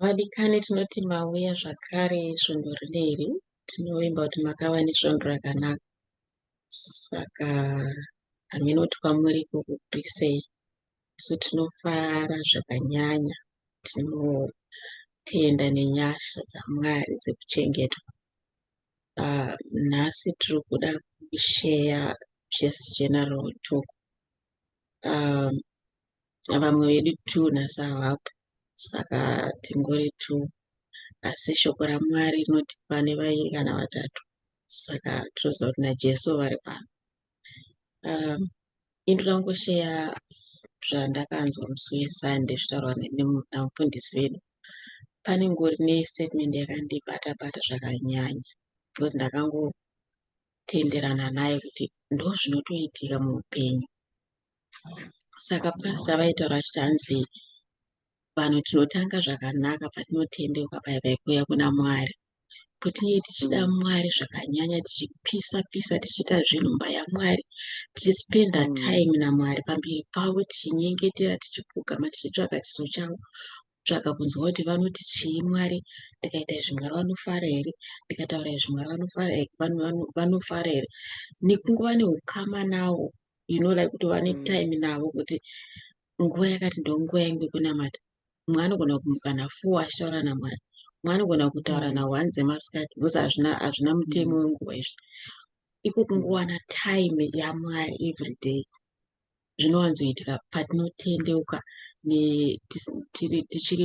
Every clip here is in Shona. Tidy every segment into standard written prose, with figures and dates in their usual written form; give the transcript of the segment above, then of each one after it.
Vadikani, tinoti mauya zvakare svondo rineri. Tinovimba kuti makava nesvondo rakanaka. Saka hameno kuti kwamuri ikoko kuri sei. Isu tinofara zvakanyanya. Tinotenda nenyasha dzaMwari dzekuchengetwa. Nhasi tiri kuda kusheya just general talk. Vamwe vedu two nhasi havapo, saka tingori two, asi shoko raMwari rinoti pane vairi kana vatatu, saka tinoziva kuti naJesu vari pano. Inoda kungosheya zvandakanzwa musi weSunday zvitaurwa namufundisi vedu. Pane ngori nestatement yakandibata bata zvakanyanya, because ndakangotenderana nayo kuti ndo zvinotoitika muupenyu. Saka pastor vaitaura vachiti hanzi vanhu tinotanga zvakanaka patinotendeuka paya paikuuya kuna Mwari, patinenge tichida Mwari zvakanyanya, tichipisa pisa, tichiita zvinhu mumba yaMwari, tichispenda time naMwari pamberi pavo, tichinyengetera, tichipfugama, tichitsvaga chiso chavo, kutsvaga kunzwa kuti vanoti chii Mwari. Ndikaita izvi, Mwari vanofara here? Ndikataura izvi, Mwari vanofara here? Nekungova neukama navo, like kutova netime navo, kuti nguva yakati ndo nguva yangu yekunamata. Mumwe anogona kumuka na4 achitaura naMwari, mumwe anogona kutaura na1 dzemasikati, because hazvina mutemo wenguva izvi. Iko kungowana time yaMwari every day zvinowanzoitika patinotendeuka tichiri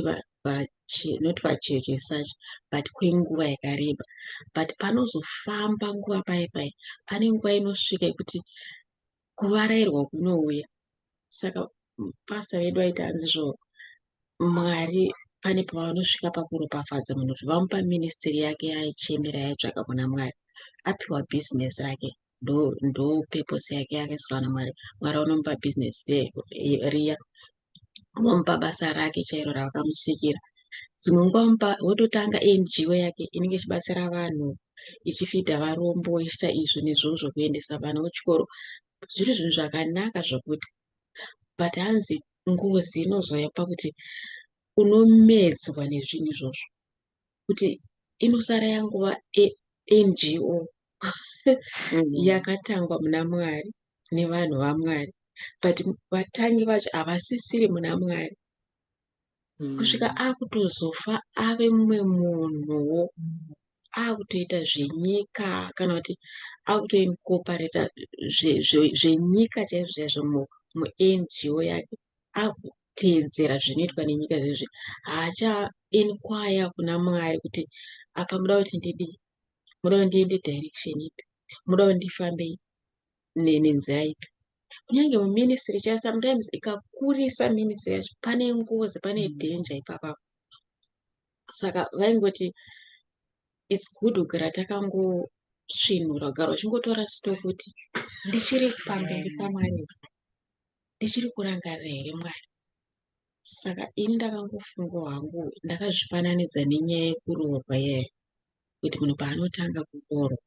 not vacheche such, but kwenguva yakareba. But panozofamba nguva pai pai, pane nguva inosvika yekuti kuvarayirwa kunouya. Saka pastor vedu vaiti hanzizvo Mwari pane pavanosvika pakuropafadza munhu, kuti vamupa ministry yake yaaichemera, yaitsvaga kuna Mwari, apiwa bhizinesi rake, ndo purpose yake yakaisirwa naMwari. Mwari vanomupa bhizinesi riya, vomupa basa rake chairo ravakamusikira. Dzimwe nguva wototanga NGO yake inenge ichibatsira vanhu, ichifidha varombo, ichiita izvo nezvozvo, kuendesa vana kuchikoro. Zviri zvinhu zvakanaka zvokuti, but hanzi ngozi inozouya pakuti unomedzwa nezvinhu izvozvo, kuti inosara yangova NGO yakatangwa muna Mwari nevanhu vaMwari, but vatangi vacho havasisiri muna Mwari, kusvika akutozofa ave mumwe munhuwo akutoita zvenyika, kana kuti akutoincorporata zvenyika chaizvo chaizvo muNGO yake, akuteedzera zvinoitwa nenyika zvezvi. Haachaenquire kuna Mwari kuti apa muda kuti ndidii, muda kuti ndiende direction ipi, muda kuti ndifambe nenzira ipi. Kunyange muministry chaiyo, sometimes ikakurisa ministry yacho, pane ngozi, pane danger ipapapo. Saka vaingoti it's good kugara takangosvinura, kugara uchingotora stock kuti ndichiri pamberi paMwari, ndichiri kurangarira here Mwari? Saka ini ndakangofungawo hangu, ndakazvifananidza nenyaya yekuroorwa iyaya, kuti munhu paanotanga kuroorwa,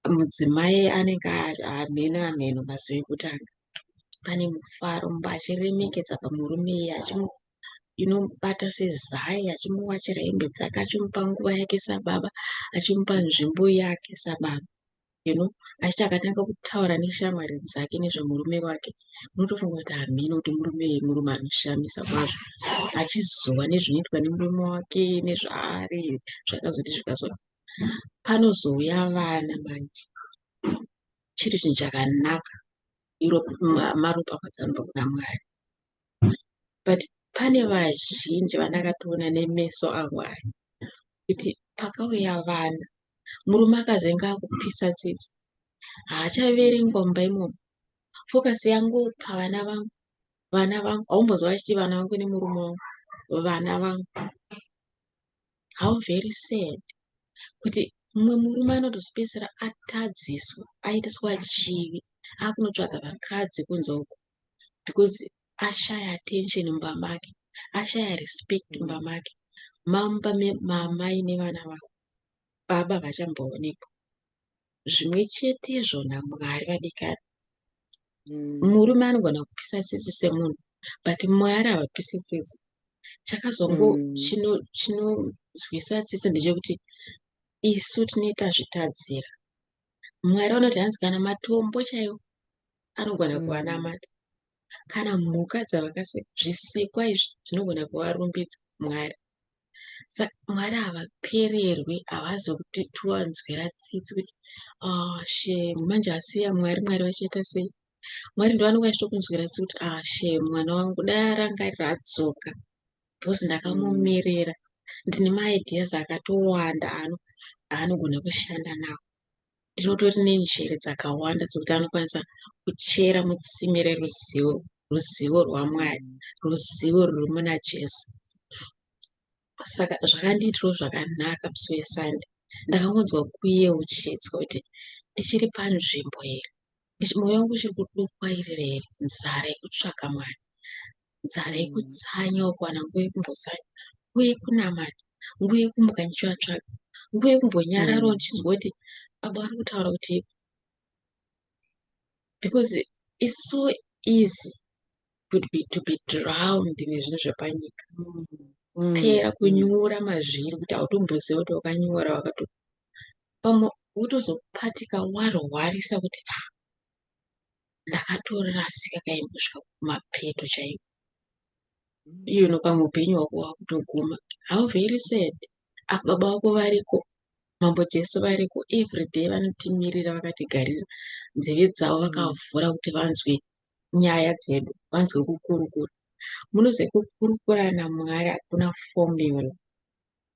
mudzimai anenge hameno hameno mazuva ekutanga, pane mufaro mumba, achiremekedza pamurume iye, achiinobata sezai, achimuwachira hembe dzake, achimupa nguva yake sababa, achimupa nzvimbo yake sababa, achiti akatanga kutaura neshamwari dzake nezvemurume wake, unotofunga kuti hameno kuti murume iye murume anoshamisa kwazvo, achizova nezvinoitwa nemurume wake nezvaari zvakazoti zvikazoti. Panozouya vana manje, chiri chinhu chakanaka, maropafadzo anobva kuna Mwari, but pane vazhinji vandakatoona nemeso angu aya kuti pakauya vana, murume akazenge akupisa tsitsi, haachaverengwa mumba imomo. Focus yangu pavana vangu, vana vangu. Haumbozwa vachiti vana vangu nemurume wangu, vana vangu. How very sad kuti mumwe murume anotozopedzisira atadziswa, aitiswa chivi, akunotsvaga vakadzi kunze uko, because ashaya attention mumba make, ashaya respect mumba make. Mamba mamai nevana vavo, baba vachamboonekwa. Zvimwe chetezvo naMwari, vadikani. Murume anogona kupisa tsitsi semunhu, but Mwari havapisi tsitsi. Chakazongo chinonzwisa tsitsi ndechekuti isu tinoita zvitadzira. Mwari vanoti hanzi kana matombo chaiwo anogona kuvanamata, kana mhuka dzavakasika, zvisikwa izvi zvinogona kuvarumbidza Mwari. Saka Mwari havapererwi, havazokuti tiwanzwira tsitsi kuti ah shame, manje asiya Mwari, Mwari vachaita sei? Mwari ndo vanenge vachitokunzwira tsitsi kuti ah shame, mwana wangu dai arangarira adzoka, because ndakamumirira, ndine maideas akatowanda aanogona kushanda nawo. Ndinotori nenjere dzakawanda dzekuti anokwanisa kuchera mutsime reruzivo, ruzivo rwaMwari, ruzivo ruri muna Jesu. Saka zvakandiitirawo zvakanaka musi weSunday. Ndakangonzwa kuyeuchidzwa kuti ndichiri panzvimbo here, mwoyo wangu uchiri kudokwairira here nzara yekutsvaka Mwari, nzara yekutsanyawo, kuwana nguva yekumbotsanya, nguva yekunamata, nguva yekumuka ndichivatsvaga, nguva yekumbonyararawo ndichinzwa kuti baba vari kutaura kuti, because it's so easy to be drowned nezvinhu zvepanyika, pera kunyura mazviri kuti hautomboziva kuti wakanyura, wakato pamwe wotozopatika warwarisa kuti ah, ndakatorasika kaini kusvika kumapeto chaiko. Pamwe upenyu hwako hwakutoguma. How very sad. Apa baba vako variko, Mambo Jesu variko, everyday vanotimirira vakatigarira, nzeve dzavo vakavhura kuti vanzwe nyaya dzedu, vanzwe kukurukura. Munoziva kukurukura naMwari hakuna formula.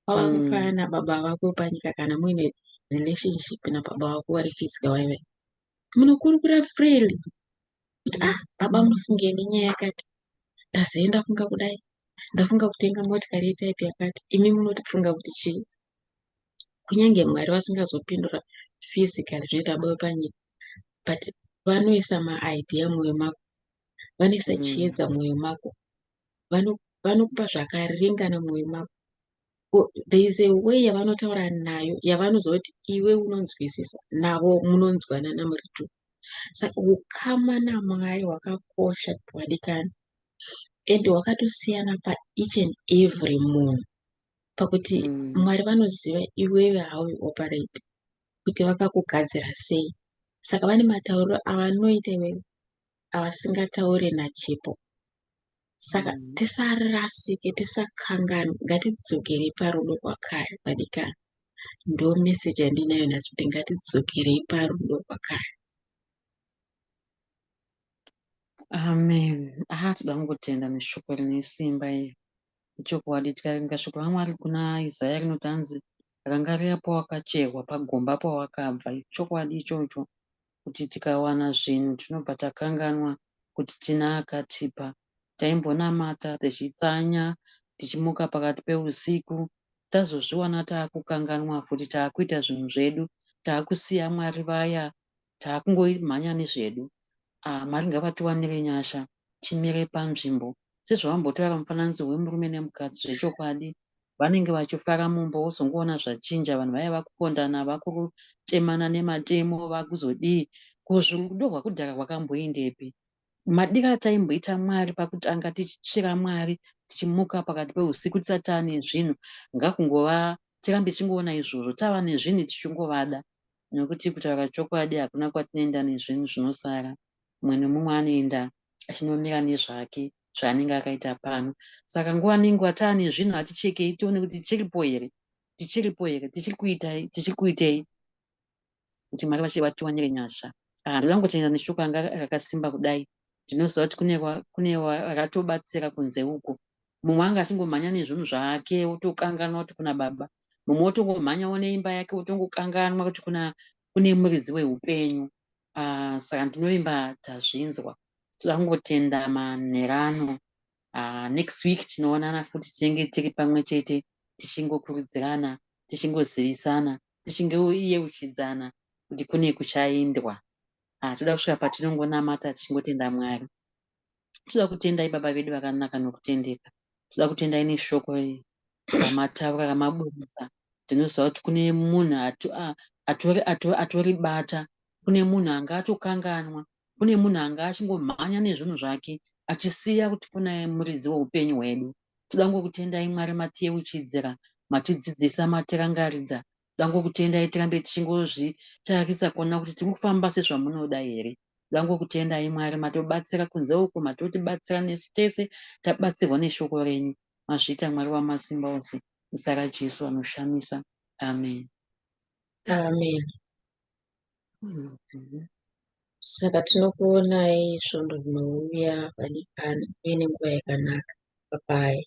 Kwava kufanana nababa vako panyika, kana muine relationship nababa vako vari physical vaive, munokurukura freely kuti ah baba, munofungei nenyaya yakati? Ndazive ndafunga kudai, ndafunga kutenga motikari yetype yakati, imi munotifunga kuti chii? Kunyange Mwari vasingazopindura physically zvinoita baba panyika, but vanoisa maidea mumwoyo mako, vanoisa chiedza mumwoyo mako, vanokupa zvakaringana mumwoyo mako. There is a way yavanotaura nayo yavanozwa kuti iwe unonzwisisa, navo munonzwanana muri two. Saka ukama naMwari hwakakosha, wadikani, and hwakatosiyana paeach and every munhu, pakuti Mwari vanoziva iwewe how you operate, kuti vakakugadzira sei. Saka vane matauriro avanoita iwewe avasingatauri naChipo. Saka tisarasike, tisakanganwe, ngatidzokerei parudo kwakare, vadikani. Ndo meseji yandinayo nhasi, kuti ngatidzokerei parudo kwakare. Amen. Aha, toda kungotenda neshoko rine simba iri. Ichokwadi, tikaverenga shoko raMwari kuna Isaya rinoti hanzi, "Rangarira pawakacherwa, pagomba pawakabva." Ichokwadi ichocho kuti tikawana zvinhu tinobva takanganwa kuti tina akatipa. Taimbonamata tichitsanya, tichimuka pakati peusiku, tazozviwana taakukanganwa futi, taakuita zvinhu zvedu, taakusiya Mwari vaya, taakungomhanya nezvedu. Ah, Mwari ngavatiwanire nyasha, timire panzvimbo. Sezvavambotaura mufananidzo wemurume nemukadzi, zvechokwadi vanenge vachifara mumba, wozongoona zvachinja, vanhu vaya vakupondana, vakutemana nematemo, vakuzodii. Ko rudo rwakudhara rwakamboendepi? Madiro ataimboita Mwari pakutanga, tichitsvira Mwari, tichimuka pakati peusiku tisati taane zvinhu, ngakungova tirambe tichingoona izvozvo, tava nezvinhu tichingovada, nekuti kutaura chokwadi hakuna kwatinoenda nezvinhu zvinosara. Mumwe nemumwe anoenda achinomira nezvake zvaanenge akaita pano. Saka nguva nenguva taane zvinhu, hatichekei tione kuti tichiripo here, tichiripo here, tichiri kuitai, tichiri kuitei, kuti Mwari vache vatiwanire nyasha. Ah, ndoda kungotenda neshoko anga rakasimba kudai. Ndinoziva kuti kune ratobatsira kunze uko. Mumwe anga achingomhanya nezvinhu zvake otokanganwa kuti kuna baba. Mumwe otongomhanyawo neimba yake otongokanganwa kuti kune muridzi weupenyu. Ah, saka ndinovimba tazvinzwa. Toda kungotenda manherano. Ah, next week tinoonana futi, tinenge tiri pamwe chete tichingokurudzirana, tichingozivisana, tichingoyeuchidzana kuti kune kuchaendwa. Ah, toda kusvika patinongonamata tichingotenda Mwari. Toda kutendai Baba vedu vakanaka nokutendeka. Toda kutendai neshoko ramataura, ramaburitsa. Ndinoziva kuti kune munhu atoribata, kune munhu anga atokanganwa, kune munhu anga achingomhanya nezvinhu zvake achisiya kuti kuna muridzi weupenyu hwedu. Toda kungokutendai Mwari matiyeuchidzira, matidzidzisa, matirangaridza. Toda kungokutendai tirambe tichingozvitarisa kuona kuti tiri kufamba sezvamunoda here. Toda kungokutendai Mwari matobatsira kunze uko matotibatsira nesu tese tabatsirwa neshoko renyu. Mazviita Mwari wamasimba ose. Muzita raJesu anoshamisa. Amen. Amen. Saka tinokuonai svondo rinouya vadikani, uye nenguva yakanaka. Bye bye.